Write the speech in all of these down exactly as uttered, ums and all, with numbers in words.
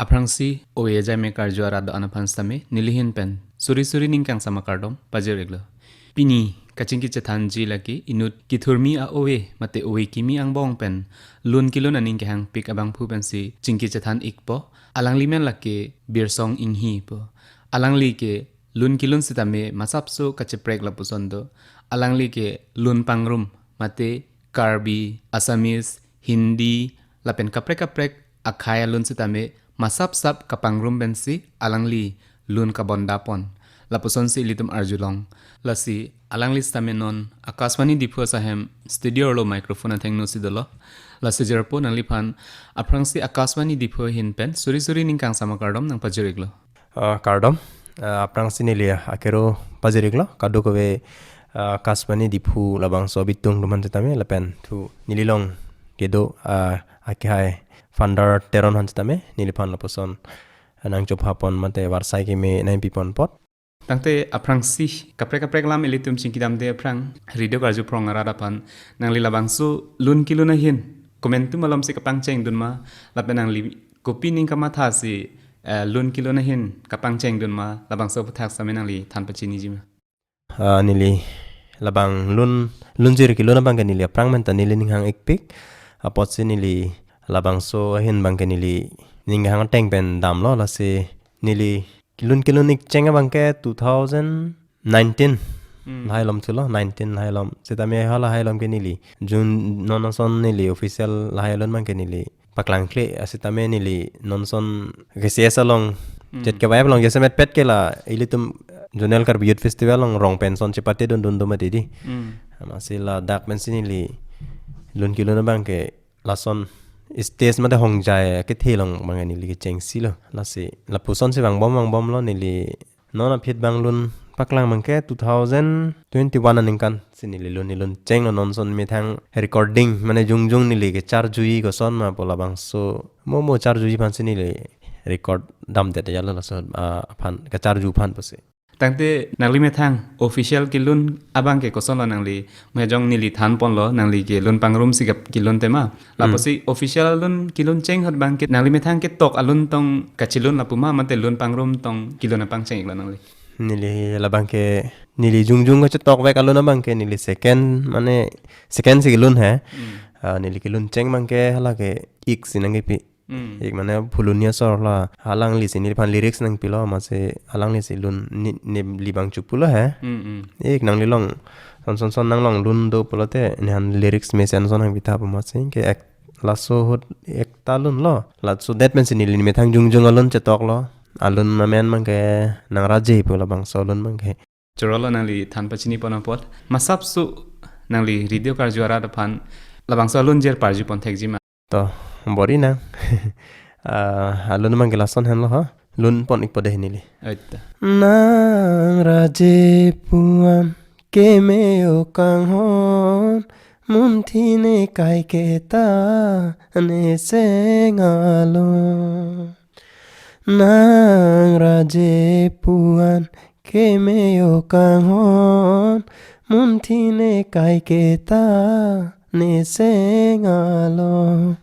Aphrangsi ove ajai me karju arat do-an aphan sitame neli ahin pen suri suri ning kangsam akardom pajir-iklo. Pini kachingki chethanji lake inut kethurmi a-ove mate ove kimi angbong pen lun kelun aning kehangpik abangphu pensi chingki chethan-ikpo. Alangli men lake Birsong Inghi pu. Alangli ke lun kelun sitame masapso kacheprek lapuson do. Alangli ke lun pangrum mate Karbi, Assamese, Hindi lapen kaprek kaprek akhei alun sitame masapsap kapangrum pensi alangli lun kabonda pon. Lapusonsi ilitum arjulong. Lasi alangli sitame non Akashvani Diphu asai hem studio arlo microphone athengno si dolo. Lasi jirpo nangliphan aphrangsi Akashvani Diphu ahin pen suri suri ning kangsam akardom nangpajir-iklo. Ah, kardom. Ah, aphrangsi neli akero pajir-iklo kadokave, ah, Akashvani Diphu labangso abitung atum aphan sitame lapen thu neli along kedo, ah, akehai founder Teron aphan sitame neliphan lapuson nangchopha pon mate varsai keme nangpi pon apot. Tangte aphrangsi kaprek kaprek alam ilitum chingki damde aphrang radio karju phrong arat aphan nangli labangso lun kelun ahin komantu malomsi kapangchengdun ma lapen nangli kopi ning kamathasi, eh, lun kelun ahin kapangchengdun ma labangso aphuthak sitame nangli than pachiniji ma? Ah, neli labang lun, lunjir kelun abangke neli aphrang men ta neli ning hang-ikpik. Apotsi neli labangso ahin abangke neli ning hang ateng pen damlo, lasi neli lun kelun-ik cheng abangke two thousand nineteen. Hmm. Lahai alom thulo, nineteen lahai alom. Sitame hala lahai alom ke neli June non ason neli official lahai alun abangke neli paklangkle, asitame neli non ason K C S along, Hmm. J K Y F along jasemet pet ke la ilitum Zonal Karbi Youth Festival along rong pen ason chepatedun dun do mati di. Hmm. Amatsi ladak pensi neli lun kelun abangke lason stage mate hongjai kethe along abangke neli kechengsi lo. Lasi lapusonsi vangbom vangbomlo, neli non aphi abang lun paklang abangke two thousand twenty-one aningkan si neli lun, neli lun chenglo, non ason methang recording mane jongjong neli kecharjuji koson ma pu labangso mo mo charjuji aphansi neli record damdet ajatlo laso, ah, aphan kacharju aphan pusi. Tangte nangli methang official kelun abangke kosonlo nangli? Mejong neli than ponlo nangli ke lun pangrumsi kap kelun tema. Hmm. Lapusi official alun kelun cheng ahut abangke nangli methang ketok alun tong kachelun lapu ma mate lun pangrum tong kelun apangcheng-iklo nangli? Neli labangke neli jongjong kachetokvek alun abangke neli second, mane second si kelun he. Hmm. Ah, neli kelun cheng abangke hala ke ik si nangkepi. Hmm. Ik mane Phuloni asor lo, alangli si neliphan lyrics nangpilo, amatsi alangli si lun ni, neli abang chopulo he. Hmm, hmm. Ik nangli along son son son nang along lun do pulote nephan lyrics mesen son nangpitha pu, amatsi ke ek laso ahut ekta lunlo. Laso det pensi neli methang jongjong alun chetoklo. Alun amen abangke Nang Raje pu labangso alun abangke. Chorolo nangli than pachini pon apot. Masapso nangli radio karju arat aphan labangso alunjir parju pon thekji ma? To, bor-i nang. Ah, alun abangke lason henlo ha. Lun pon-ikpo dei neli. Oi ta. Nang Raje pu-an keme-o kanghon, munthi ne kaiketa ne seng along. Nang Raje pu-an keme-o kanghon, munthi ne kaiketa ne seng along.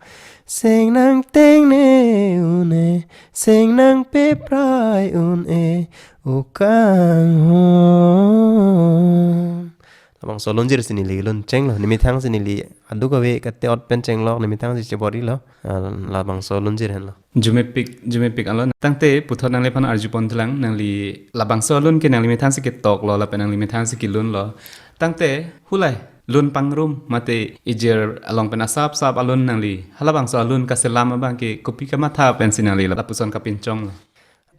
Seng nangteng ne un-e, seng nangpeprai un-e, o kanghon. Labangso alunjir si neli lun chenglo, nemethang si neli aduk ave kate ot pen chenglok, nemethang si chebor-ilo. Ah, labangso alunjir henlo. Jumepik, jumepik alun. Tangte puthot nangliphan arju pon thelang, nangli labangso alun ke nangli methang si ketoklo, lapen nangli methang si kelunlo. Tangte hulai lun pangrum mate ijir along pen asapsap alun nangli halabangso alun kaselam abangke kopi kamatha pensi nangli lapuson kapinchonglo?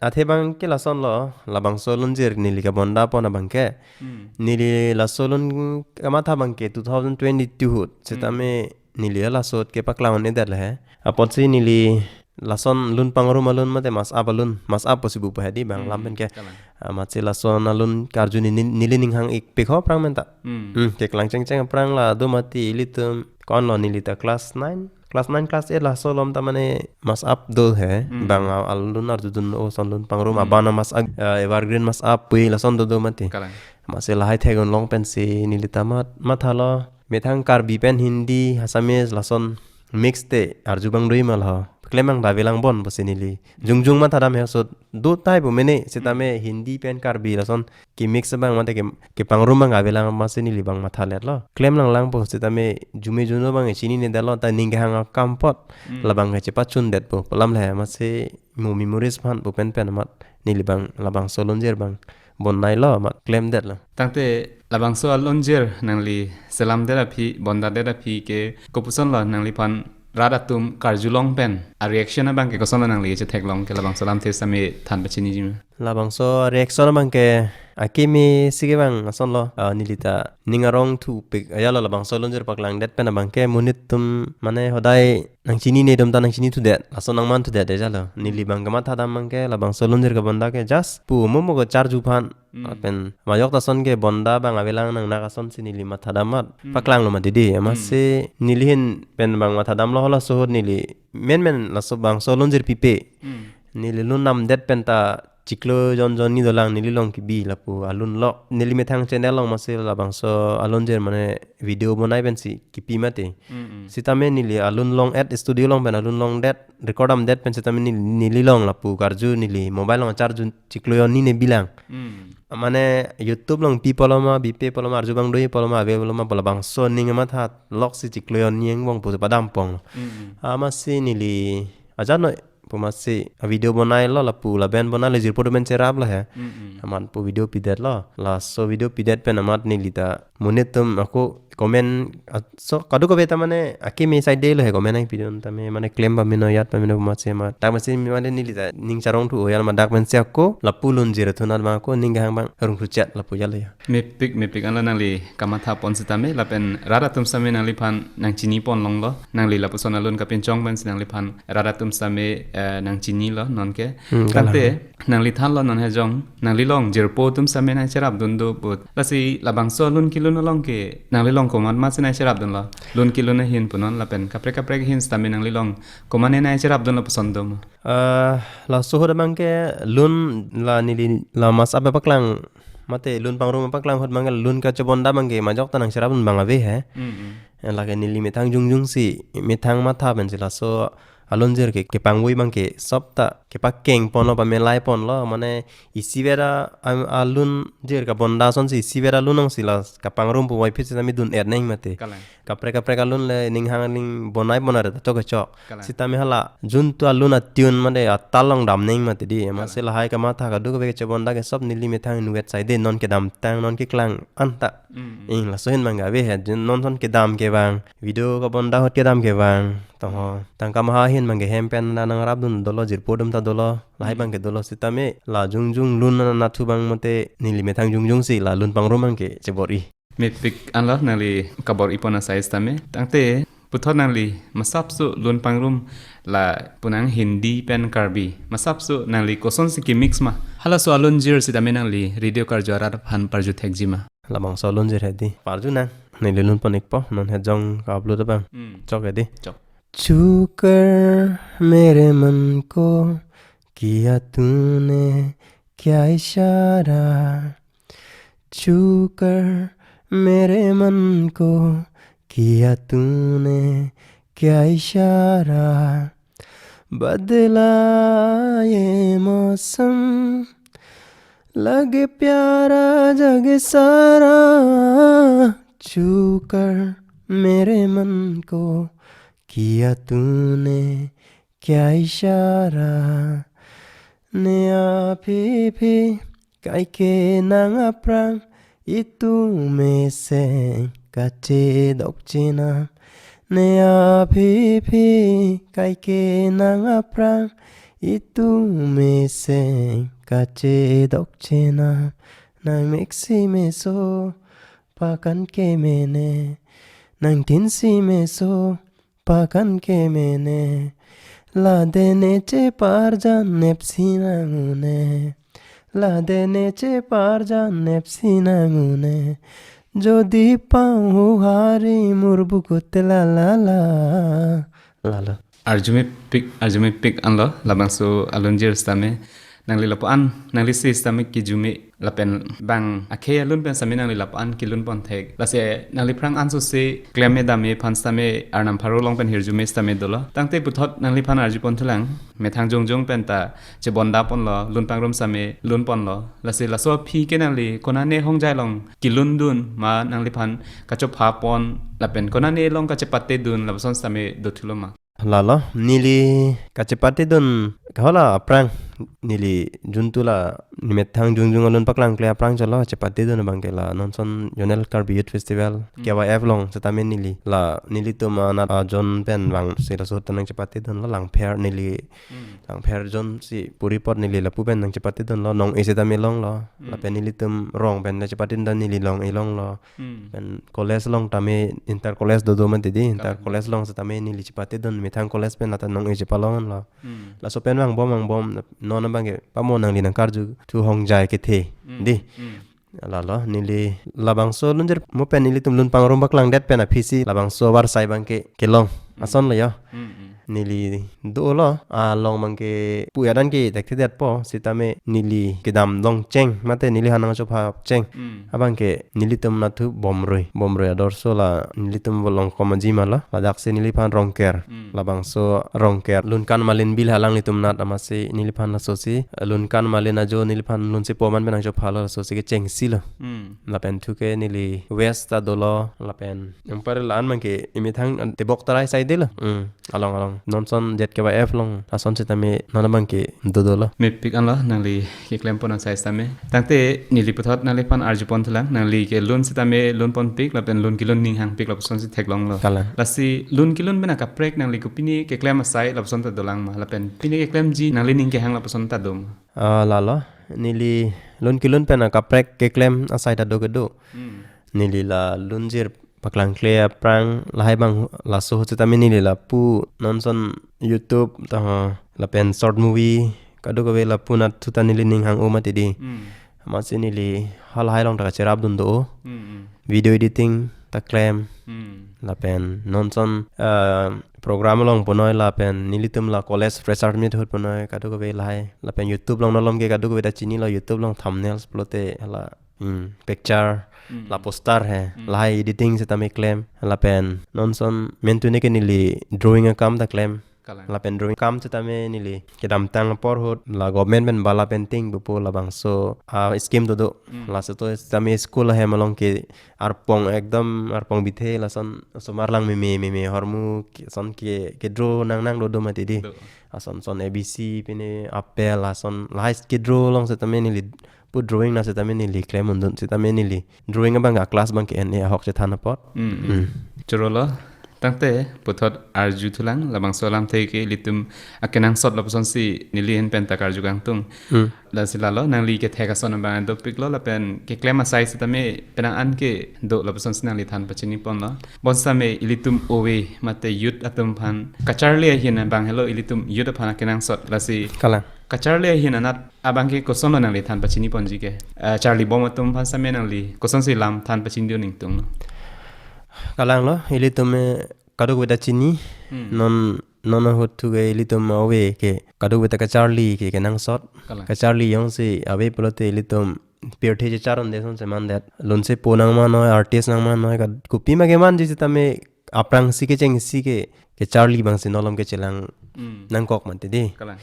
Athe abangke lasonlo, labangso alunjir neli kabonda pon abangke. Hmm. Neli laso alun kamatha abangke two thousand twenty-two ahut. Hmm. Sitame neli laso ahut ke paklang un-edet le he. Apotsi neli lason lun pangrum alun mate mass up alun, mass up pusi bupa hedi abang, hmm, lam pen ke. Kalang. Amatsi lason alun karju neli, neli ning hang-ikpik ho aphrang men ta. Hmm. Hmm, keklang chengcheng aphrang la do mati ilitum. Konlo neli ta class nine, class nine, class eight laso alom ta mane mass up do he. Hmm. Abang a-, alun arjudun, o son lun pangrum, hmm, abana mass up, eh, evergreen mass up pui lason do do mati. Kalang. Amatsi lahai thek-un long pensi neli ta mat-, mathalo. Methang Karbi pen Hindi, Assamese lason mix te arju abang do-i ma lo. klemlang ta avelang bon pusi neli jongjong mathadam he, so do tai pu mene, sitame Hindi pen Karbi lason kemix abang mate ke, kepangrum abang avelang amatsi neli abang mathaletlo. Klemlang lang pu sitame jume juno abang chinine detlo, ta ning kehang akam apot labang ke chepachundet pu pu alam le amatsi mo memories aphan pu pen pen amat neli abang labangso alunjir abang bonailo amat klemdetlo. Tangte labangso alunjir nangli selamdet aphi, bondadet aphi ke kopuson lo nangliphan rat atum karjulong pen a reaction abang ke koson lo nangli chetheklong ke, labangso alamthe sitame than pachiniji ma? Labangso reaction abang ke akimi si ke abang ason lo, ah, neli ta ning arong thupik ajalo, labangso alunjir paklangdet pen abang ke monit atum mane hodai nangchinine atum ta nangchinithudet, laso nangmanthudet ajalo. Neli abang kamathadam abang ke labangso alunjir kabonda ke just pu momo kecharju aphan. Hmm. Pen majok ta ason ke bonda abang avelang nangnak asonsi neli mathadam amat Hmm. paklanglo mati di. Amatsi neli ahin pen abang mathadamlo, halaso ahut neli menmen laso bangso alunjir pipe. Hmm. Neli lun namdet pen ta chiklo jon jonni dolang neli along kebi lapu alun lok. Neli methang channel along amatsi labangso alunjir mane video bonai pensi kipi mati. Mm, mm. Sitame neli alun long-et studio along pen alun longdet, record damdet pen sitame neli, neli along lapu karju neli mobile along charge chiklo jonni ne bilang. Mm. Mane YouTube along pi pulo ma, bipe pulo ma, arju abang do-i pulo ma, ave pulo ma, pu labangso aning amatha loksi chiklo jonni angbong pu padam pong. Mm, mm. Amatsi neli ajat noi pu amatsi a video bonailo, lapu laben bonailo, jirpo atum pen cheraplo he. Mm, mm. Amat pu video pidetlo. Laso video pidet pen amat neli ta monit atum ako comment, ah, so kadokave ta mane akimi side lo he comment ai pidun tame mane klem pameno, jat pameno pu amatsi amat. Dak amatsi mane neli ta ning charongthu ajat amat dak pensi ako lapu alunjir athunat abang ako ning kehang abang rungkhuchet lapu ajat lo ya. Mepik, mepik anlo nangli kamatha pon sitame, lapen rat atum sitame nangliphan nangchini pon longlo. Nangli lapuson alun kapinchong pensi nangliphan rat atum sitame, eh, nangchinilo nonke. Hmm, Tangte, kalang. Nangli thanlo non hejong, nangli along jirpo atum sitame nangcherapdun do put. Lasi labangso alun kelun along ke, nangli along komat matsi nangcherapdunlo. Lun kelun ahin punon lapen kaprek kaprek ahin sitame nangli along komatne nangcherapdunlo puson do ma? Ah, laso ahut abang ke lun la neli la mas abe paklang mate lun pangrum paklang ahut abang ke lun kachebonda abang ke majok ta nangcherapdun abang ave he. Mm, mm. Lake neli methang jongjongsi, methang matha pensi laso alunjir ke, kepangvoi abang ke sop ta kepakeng ponlo, pamelai ponlo, mane isivet a, am, alunjir kabonda asonsi isivet alun alongsi la kapangrum pu wai phit sitame dun-et nang mati. Kalang. Kaprek kaprek alun le ning hang ning bonai bonai ta chok chok. Kalang. Sitame hala juntu alun a-tune mane atal along dam nang mati di. Kalang. Amatsi lahai kamatha kadokave kachebonda ke sop neli methang inutvet side non kedamtang non keklang anta. Mm, mm. Ing laso ahin abang ke ave he, jin non ason kedam ke abang, video kabonda ahut kedam ke abang. Tong ho, tangka maha ahin abang ke hem pen la nangrapdun dolo, jirpo atum ta dolo, lahai Mm. abang ke dolo sitame, la jongjong lun anatthu abang mate neli methang jongjongsi la lun pangrum abang ke chebor-i. Mepik anlo nangli kabor-i pon asai sitame. Tangte puthot nangli masapso lun pangrum lapu nang Hindi pen Karbi. Masapso nangli kosonsi kemix ma? Halaso alunjir sitame nangli radio karju arat aphan parju thekji ma? Labangso alunjir hedi. Parju nang. Neli lun pon-ikpo, non hejong ka-upload abang. Hmm. Chok hedi. Chok. छूकर मेरे मन को किया तूने क्या इशारा, छूकर मेरे मन को किया तूने क्या इशारा, बदला ये मौसम, लगे प्यारा जग सारा, छूकर मेरे मन को किया तूने क्या इशारा, ne aphi phi kaike nang aphrang, itum mesen kachedok chenam. Ne aphi phi kaike nang aphrang, itum mesen kachedok chenam. Nang meksi meso pakan ke mene, nang tinsi meso pakan ke mene, ladak ne cheparjan nepsi nang un-e, ladak ne cheparjan nepsi nang un-e, jodi pahung hari mur bukut la la la. Lalo. Arju mepik, arju mepik anlo, labangso alunjir sitame. Nangli lapu-an, nangli si sitame kijume lapen bang akhei alun pen sitame nangli lapu-an kilun pon thek. Lasi nangliphan ansose klem me dam me aphan sitame arnam pharo along pen hirjume sitame dolo. Tangte puthot nangliphan arju pon thulang. Methang jongjong pen ta chebonda ponlo, lun pangrum sitame lun ponlo. Lasi laso aphi ke nangli konane hongjai along kilun dun ma nangliphan kachopha pon lapen konane along kachepate dun lapuson sitame do thulo ma? Lalo, neli kachepate dun kahola aphrang neli juntu la nimethang jongjong alun paklang kle aphrang cholo chepate dun abang ke la nonson Zonal Karbi Youth Festival, Hmm. K Y F along sitame neli la nelitum anat ajon pen bang si laso ta nangchepate dunlo Langpher neli Hmm. Langpher jon si puri apot neli lapu pen nangchepate dunlo Nong-e sitame longlo. Hmm. Lapen nelitum rong pen nangchepate dun neli Long-e longlo. Hmm. Pen college along tame inter college dodo mati di, inter Kalang. College along sitame neli chepate dun methang college pen lata Nong-e chepalong lo. Hmm. Laso pen vangbom vangbom non abang ke pamo nangli nangkarju thu hongjai kethe Hmm. di. Hmm. Lalo neli labangso lunjir mo pen nelitum lun pangrum paklang det pen aphi si labangso varsai abang ke kelong. Hmm. Ason lo yo. Hmm, hmm. Neli dolo along abang ke pu adan ke thekthedet po sitame neli kedam dong cheng mate neli hanang chopha cheng. Hmm. Abang ke nelitum nathu Bomrui. Bomrui ador so la nelitum volong komaji mala. Ladak si neliphan Rongker. Hmm. Labangso Rongker Lunkan Malin bil halang nelitum nat amatsi neliphan laso si Lunkan Malin ajo neliphan lunsi poman pen nangchopha lo laso si kechengsi lo. Hmm. Lapen thu ke neli West ta dolo lapen Angpar la-an abang ke imethang tebok tarai side lo. Hmm. Along along. Nonson Z K Y F along. Ason sitame non abang ke dodolo. Mepik anlo nangli keklem pon asai sitame. Tangte neli puthot nangliphan arju pon thulang. Nangli kelun sitame lun ponpik lapen lun kelun ning hangpik lapuson si theklonglo. Kalang. Lasi lun kelun pen akaprek nangli kopine keklem asai lapuson ta dolang ma. Lapen pine keklemji nangli ning kehang lapuson ta doma? Ah, lalo. Neli lun kelun pen akaprek keklem asai ta do kedo. Hmm. Neli la lunjir paklang kle aphrang lahai abang laso ahut sitame neli lapu nonson YouTube ta ho lapen short movie kadokave lapu nathu ta neli ning hang-o mati di. Hmm. Amatsi neli halahai along ta kacherap dun do. Hmm, hmm. Video editing ta klem. Hmm. Lapen nonson, eh, program along punoi lapen nelitum la college fresher meet ahut punoi kadokave lahai. Lapen YouTube along nolom ke kadokave ta chinilo YouTube along thumbnails pulote hala Hmm, picture, Hmm. la poster he, Hmm. lahai editing sitame klem, lapen nonson mentune ke neli drawing akam ta klem. Kalang. Lapen drawing akam sitame neli kedamtang apor ahut la government pen bala painting pupo labangso a scheme dodo. Hmm. Laso to sitame school ahem along ke arpong ekdom arpong bithe lason osomar lang meme meme hormu ke son ke ke draw nang nang dodo mati di. Do. Ason son A B C pine apple ason lahai ke draw along sitame neli pu drawing na sitame neli klem undun sitame neli drawing abang a class abang ke en-e ahok chethan apot. Mm, mm. Mm. Chorolo. Tangte puthot arju thulang labangso alamthe ke ilitum akenangsot lapuson si neli ahin pen ta karju kangtung. Mm. Lasi lalo nangli kethek ason abang dopiklo lapen keklem asai sitame penang an ke do lapuson si nangli than pachini ponlo. Bonsitame ilitum ove mate youth atum aphan kacharli ahin abang helo ilitum youth aphan akenangsot lasi Kalang. Kacharli ahin anat abang ke kosonlo nangli than pachini ponji ke? Eh, charlibom atum aphan sitame nangli kosonsi lam than pachini dun ingtunglo? Kalanglo, ilitum, eh, kadokave ta chini, Hmm. non, non ahut thu ke ilitum ove ke kadokave ta kacharli ke, kenangsot. Kalang. Kacharli jongsi ave pulote ilitum pirthe chechar unde sonsi mandet. Lunsi po nangmanoi, artist nangmanoi, ka kopima kemanji sitame aphrangsi kechengsi ke, kacharli abangsi nolom kechelang Hmm. nangkok mati di. Kalang.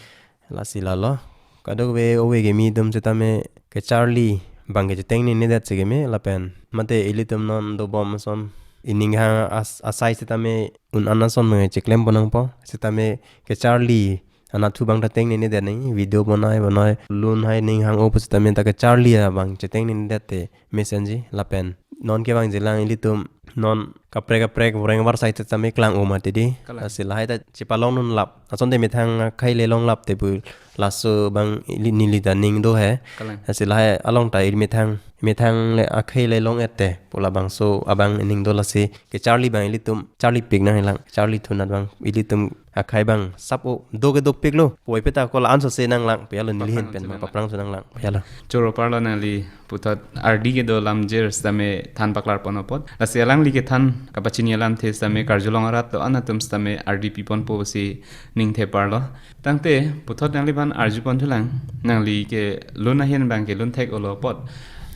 Lasi lalo. Kadokave ove kimi atum sitame kacharli abang ke chetengne nedet si kimi lapen mate ilitum non dobom ason ining ha as-, asai sitame un an ason me cheklem pon nangpo sitame kacharli anatthu abang ta tengne nedet nang video bonai bonai lun hai ning hang-o pu sitame ta kacharli abang chetengne nedet te mesenji lapen non kevangjilang ilitum non kaprek kaprek voreng varsai sitame klang-o mati di. Kalang. Lasi lahai ta chepalong dunlap. Asonte methang akhei le longlap te pu laso abang ili neli ta ning do he. Kalang. Lasi lahai along ta ili methang, methang le akhei le long-et te pu labangso abang ning do lasi kacharli abang ilitum charlipik nanglang. Charli thu anat abang ilitum akhei abang sap-o do ke dopiklo. Puvoiphit ta ko la-an sose nanglang pu helo neli ahin pen ma paprang si nanglang pu helo. Choro parlo nangli puthot ardi kedo lamjir sitame than paklar pon apot. Lasi alang Kethan kapachini alamthe sitame karjulong arat do-an atum sitame ardi piponpo si ningthe parlo. Tangte puthot nangliphan arjupon thulang, nangli ke lun ahin abang ke lun thek-olo apot.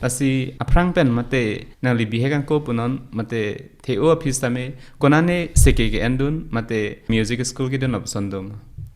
Lasi aphrang pen mate nangli bihek angko punon mate the-o aphi sitame konane seke ke-endun mate music school kedun lapuson doma?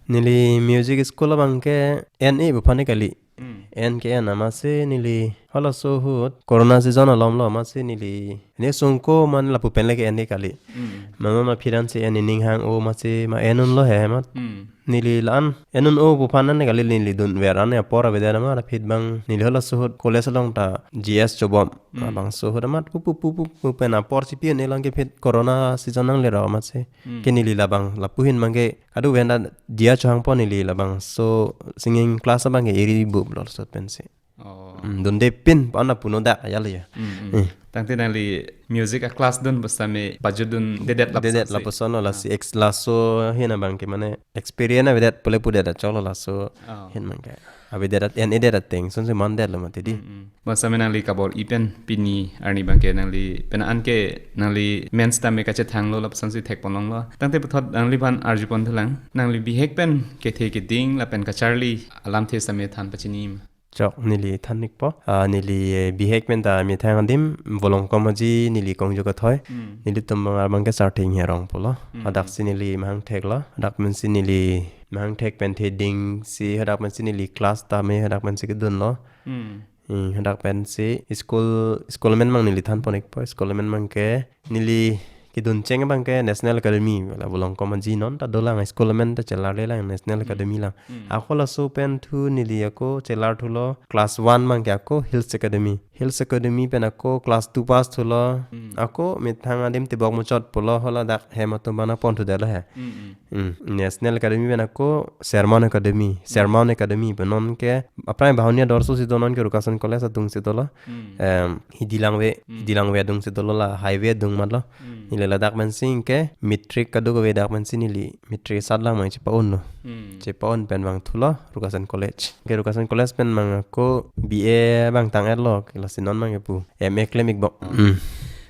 Neli music school abang ke en-e buphan kali. Hmm. En ke en amatsi neli halaso ahut corona season alomlo amatsi neli ne sungko man lapu pen le ke en-e kali. Hmm. Mama ma phiran si en ining hang o amatsi ma en-unlo he amat. Hmm. Neli la-an en-un-o buphan an kali neli dunver an apor avedet amat aphi abang neli halaso ahut college along ta G S chobom. Hmm. Labangso ahut amat pu pu pu pu pu pen apor chipi en-e lang ke aphi corona season nanglelo amatsi. Hmm. Ke neli labang lapu ahin abang ke kadokave anta dia chohangpo neli labangso singing class abang ke eri buplo laso pensi. Oh. Hmm, dunde pin pu-an puno dak ajal ya. Hmm, hmm. Hmm. Tangte nangli music a class dun pusitame pajutdundedet lapuson. Dedet si. Lapusonlo lasi Ah. ex laso ahin abang ke mane experience avedet pule pudet achoklo laso Oh. ahin abang ke. Avedet at en-edet ateng sonsi mandetlo mati di. Hmm, hmm. Pusitame nangli kabor-i pen pini arni abang ke nangli pen an ke nangli men sitame kachethanglo lapuson si thekponlonglo. Tangte puthot nangliphan arjupon thulang, nangli bihek pen kethe keding lapen kacharli alamthe sitame than pachini ma? Chok neli than-ikpo. Ah, neli, eh, bihek pen ta methang adim Volongkom Aji neli kongjo kathoi. Hmm. Nelitum abang ke Sarthe Inghe arong pulo. Hmm. Hadaksi neli mahang theklo. Hadak pensi neli mahang thek pen the ding si hadak pensi neli class tame hadak pensi kedunlo. Hmm. Hmm, hadak pensi school, school amen abang neli thanpon-ikpo, school amen abang ke neli kedun cheng abang ke National Academy, la Volongkom Aji non ta dolang, school amen ta chelarlelang, National Hmm. Academy lang. Hmm. Ako laso pen thu neli ako chelar thulo class one abang ke ako Hills Academy. Hills Academy pen ako class two pass thulo. Hmm. Ako methang adim Tibok Muchot pulo, hala dak hem atum abang pon thudetlo he. Hmm, hmm. Hmm, National Academy pen ako Sermon Academy, Sermon Academy pen non ke aphrang Bahuni adorso si do, non ke Rukasan College adung si dolo. Hmm. Em, Hidi Langve, Hmm. Hidi Langve adung si dolo, la highway adung matlo. Hmm. Neli ladak pensi ke matric kadokave dak pensi neli matric sat lang abang chepa-unlo. Hmm. Chepa-un pen abang thulo Rukasan College. Ke Rukasan College pen abang ako B A abang tang-etlo, ke lasi non abang ke pu M A klem-ikbom. Hmm.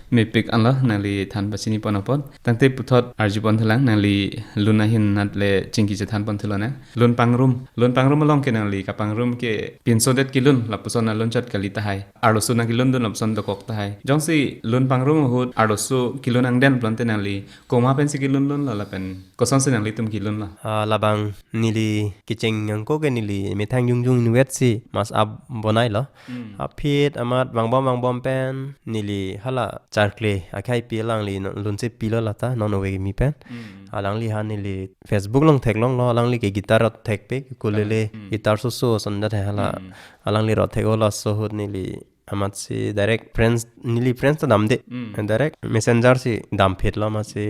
Mepik anlo nangli than pachinipon apot. Tangte puthot arjupon thulang, nangli lun ahin anat le chingki chethanpon thulonang. Lun pangrum. Lun pangrum along ke nangli kapangrum ke pinsodet kelun lapuson alun chot kali tahai. Arloso nangkelundun lapuson dokok tahai. Jongsi lun pangrum ahut arloso kelun angden pulote nangli komat pensi kelunlunlo lapen kosonsi nanglitum kelunlo? Ah, labang neli kecheng angko ke neli methang jongjong inutvet si mass up bonailo. Hmm. Aphi amat vangbom vangbom pen neli hala charkle akhai pi alangli no-, lunse pilo lata non ove kimi pen. Hmm. Alangliphan neli Facebook along theklonglo, alangli ke guitar rot thekpik, ukulele, Hmm. guitar soso ason det he hala. Hmm. Alangli rot thek-o laso ahut neli amatsi direct friends, neli friends ta damde. Hmm. Direct messenger si damphitlo amatsi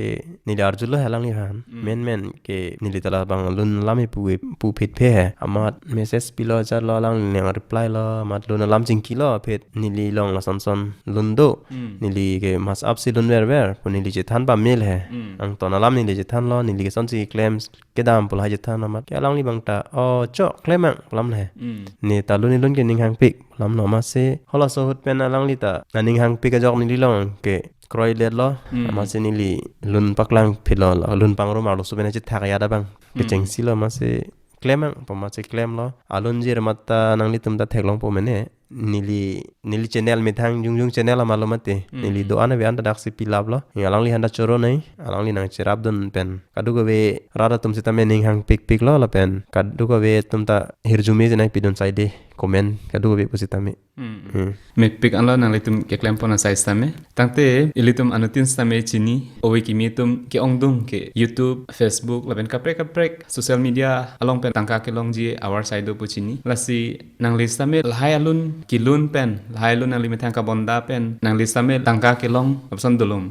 neli arjulo he alangliphan. Hmm. Men men ke neli ta labang lun alam ipu, ipu phit phe he. Amat message pilo, charlo, alangli nang reply lo, amat lun alam chingkilo, aphi neli along lason son lun do. Hmm. Neli ke mass up si lun verver pu neli chethan pamil he. Hmm. Angton alam neli chethanlo, neli kosonsi klem kedam pu lahai chethan amat ke alangli abang ta, "Oh, chok, klem nang," pu alam he. Hmm. Ne ta lun ilun ke ning hangpik pu alamlo amatsi halaso ahut pen alangli ta naning hangpik ajok neli along ke kroiletlo. Hmm. Amatsi neli lun paklang phitlo, lun pangrum arloso pen chethak ajat abang Hmm. kechengsilo amatsi klem nang pu amatsi klemlo. Alunjir amat ta nanglitum ta theklongpo mene. Neli, neli channel methang jongjong channel amatlo mati. Hmm. Neli do-an ave anta daksi pilaplo. Alangliphan ta choro nai. Alangli nangcherapdun pen kadokave rat atum sitame ning hangpikpiklo lapen kadokave atum ta hirjume si nangpidun saide, comment kadokave pusitame. Hmm. Hmm. Mepik anlo nanglitum keklempon asai sitame. Tangte ilitum anuttin sitame chini, ove kimi atum ke-ongdung ke YouTube, Facebook lapen kaprek kaprek social media along pen tangka kelongji avar sai do pu chini. Lasi nangli sitame lahai alun kelun pen, lahai alun nangli methang kabonda pen, nangli sitame tangka kelong lapuson dolom?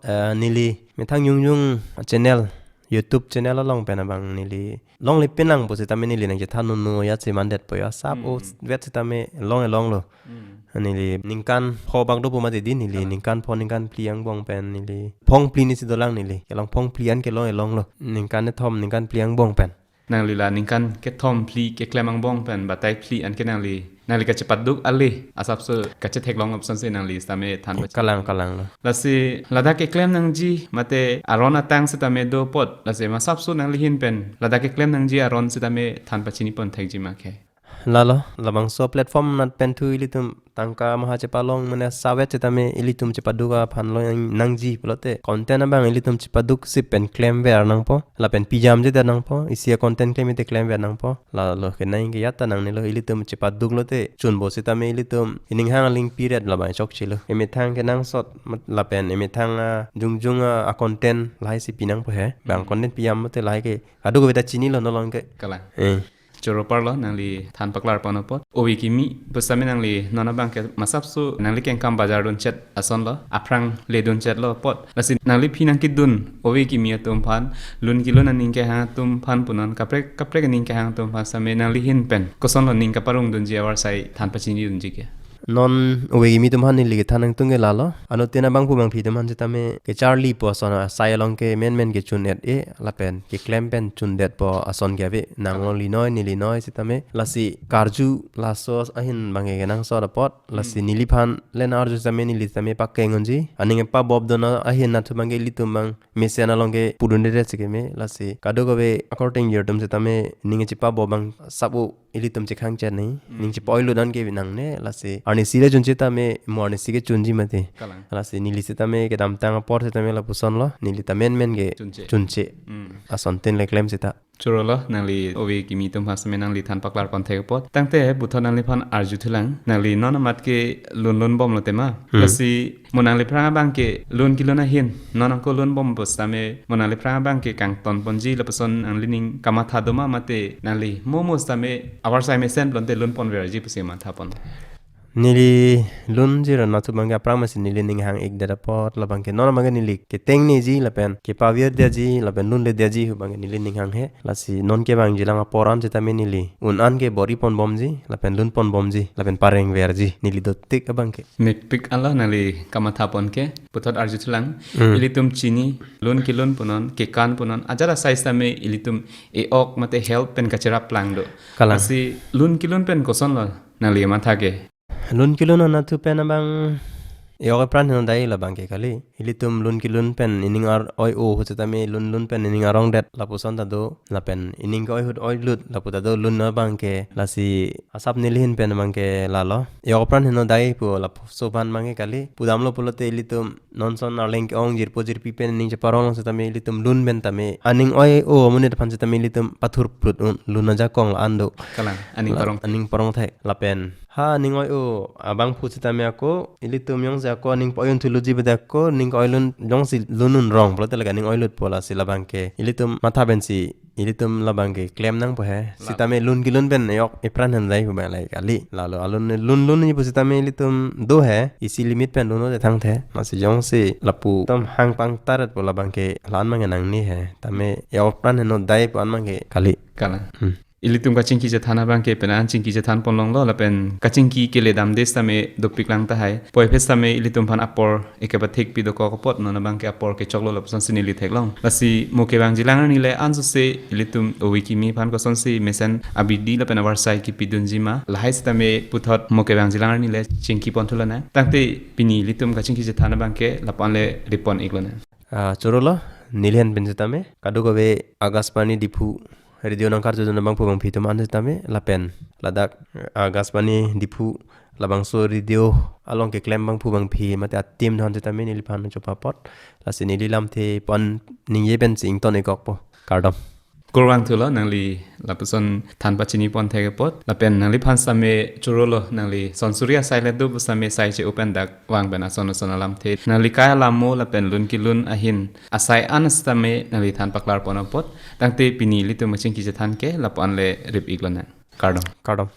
Eh, neli methang jongjong channel, YouTube channel along pen abang neli longle pinlang pusitame neli nangchethan nunu ajat si mandetpo ya. Sap Hmm. o vet sitame long elonglo. Hmm. Neli ningkan pho bak do pu mati di neli Kalang. ningkan pho ningkan phli angbong pen neli phong phli ni si dolang neli. Kelong phong phli an kelong elonglo. Ningkan kethom ningkan phli angbong pen. Nangli la ningkan kethom phli keklem angbong pen batai phli an ke nangli Nangli kachepaduk ale asapso kachetheklong apsan si nangli sitame than pachi. Kalang, kalang lo. Lasi ladak keklem nangji mate aron atang sitame do apot, lasi masapso nangli ahin pen ladak keklem nangji aron sitame than pachini pon thekji ma ke? Lalo, labangso platform anat pen thu ilitum tangka maha chepalong mane savet sitame ilitum chepaduk aphan lo nang-, nangji pulote content abang ilitum chepaduk si pen klemver nangpo, lapen pijam jeda nangpo, isi a-content klem ite klemver nangpo. Lalo kenang ke yata nangnelo, ilitum chepaduk lote chunbo sitame ilitum ining hang aling piret labang chokchelo. Emethang kenangsot mat-, lapen emethang a-, jongjong a-content lahai si pinangpo he. Bang Hmm. content pijam mate lahai ke kadokave ta chinilo non along ke. Kalang. Eh. Choro parlo nangli than paklar pon apot. Ove kimi pusitame nangli non abang ke masapso nangli kengkam bajar dunchet ason lo, aphrang le dunchet lo apot. Lasi nangli aphi nangkedun ove kimi atum aphan, lun kelun aning kehang atum aphan punon, kaprek kaprek aning kehang atum aphan sitame nangli ahin pen kosonlo ning kaparong dunji avarsai than pachini dunji ke? Non ove kimi atum aphan neli kethan nangtung ke lalo. Anuttin abangphu abangphi atum aphan sitame kecharlipo ason asai along ke menmen kechun-et-e lapen keklem pen chundetpo ason ke ave. Nang along linoi, neli noi sitame. Lasi karju laso ahin abang ke kenangsot apot. Lasi Hmm. neliphan le nang-arju sitame neli sitame pakeng unji. Aning pabop dona ahin anat thu abang ke ilitum abang mesen along ke pudundet si keme. Lasi kadokave according your tum sitame ning chepabop abang sabo ilitum chekhang chet ni, Hmm. ning chepa-oi lut an ke nangne, lasi arnisi le chunche tame, mo arnisi ke chunji mate. Kalang. Lasi neli sitame kedamtang apor sitame lapuson lo, neli ta menmen ke Chunche. chunche. Hmm. Asontin le klem sita. Choro lo, nangli ove kimi atum aphan sitame nangli than paklar pon thek apot. Tangte puthot nangliphan arju thulang, nangli non amat ke lun lun bomlo tema. Hmm. Lasi mo nangli aphrang abang ke lun kelun ahin, non ako lun bom pusitame mo nangli aphrang abang ke kangton ponji lapuson nangli ning kamatha do ma mate nangli mo mo sitame avarsai mesen pulote lun ponverji pusi matha pon? Neli lunji ra anat thu abang ke aphrang masi neli ning hang-ikdet apot labang ke non abang ke neli ketengneji lapen kepavirdetji lapen lunledetji pu abang ke neli ning hanghe. Lasi non kevangjilang apor an sitame neli un an ke bor-i pon bomji lapen lun pon bomji lapen parengverji neli dotik abang ke. Mepik anlo nangli kamatha pon ke. Puthot arju thulang. Hmm. Ilitum chini, lun kelun punon, kekan punon, ajat asai sitame ilitum e-ok mate health pen kacherap plang do. Kalang. Lasi lun kelun pen kosonlo nangli matha ke? Lun kelun anat thu pen abang e-ok epran heno dai labang ke kali. Ilitum lun kelun pen ining ar-oi o hu sitame lun lun pen ining arongdet lapuson ta do lapen ining ke-oi ahut oi lut lapu ta do lun abang ke. Lasi asap neli ahin pen abang ke lalo. E-ok epran heno dai pu lapuson abang ke kali. Pudamlo pulote ilitum non son arleng ke-ong jirpo jirpi pen ning cheparong sitame ilitum lun pen tame aning oi o amonit aphan sitame ilitum pathurplut un, lun ajakong la-an do. Kalang, aning La-, parong. aning parong thai. Lapen ha aning oi o abangphu sitame ako ilitum jongsi ako aning pa-oi un thulutji beda ako ning ke-oi lun jongsi lun un rong pulote lake aning oi lutpo, lasi labang ke ilitum matha pensi ilitum labang ke klem nangpo he. Lap. Sitame lun kelun pen e-ok epran heno dai pu abang lahai kali. Lalo alun lun lun ni pu sitame ilitum do he, isi limit pen lun o de thangthe. Lasi jongsi lapu atum hang pangtaret pu labang ke la-an abang ke nangne he. Tame e-ok epran heno dai pu an abang ke kali. Kalang. Hmm. Ilitum kachingki chethan abang ke penang chingki chethan pon longlo lapen kachingki kele damde sitame dopik lang tahai. Puvoiphit sitame ilitum aphan apor eke pathik pi dokok apot non abang ke apor kechoklo lapuson si neli theklong. Lasi mo kevangjilang arni le ansose ilitum ove kimi aphan kosonsi mesen abidi lapen avarsai kipidunji ma lahai sitame puthot mo kevangjilang arni le chingki pon thulonang. Tangte pini ilitum kachingki chethan abang ke lapu-an le rip pon-iklonang. Ah, choro lo, neli ahin pen sitame kadokave Akashvani Diphu radio nangkarjudun abangphu abangphi atum an sitame lapen ladak Akashvani Diphu labangso radio along keklem abangphu abangphi mate a-team aphan sitame neliphan chopa apot. Lasi neli lamthe pon ningje pensi ington-ikokpo. Kardom. Kurvangthulo nangli lapuson than pachini pon thek apot. Lapen nangliphan sitame choro lo, nangli son suri asai le do pu sitame sai che-o pen dak vang pen ason ason alamthe. Nangli kai alam mo lapen lun kelun ahin asai an sitame nangli than paklar pon apot. Tangte pini ilitum kachingki chethan ke lapu-an le rip-iklonang. Kardom. Kardom.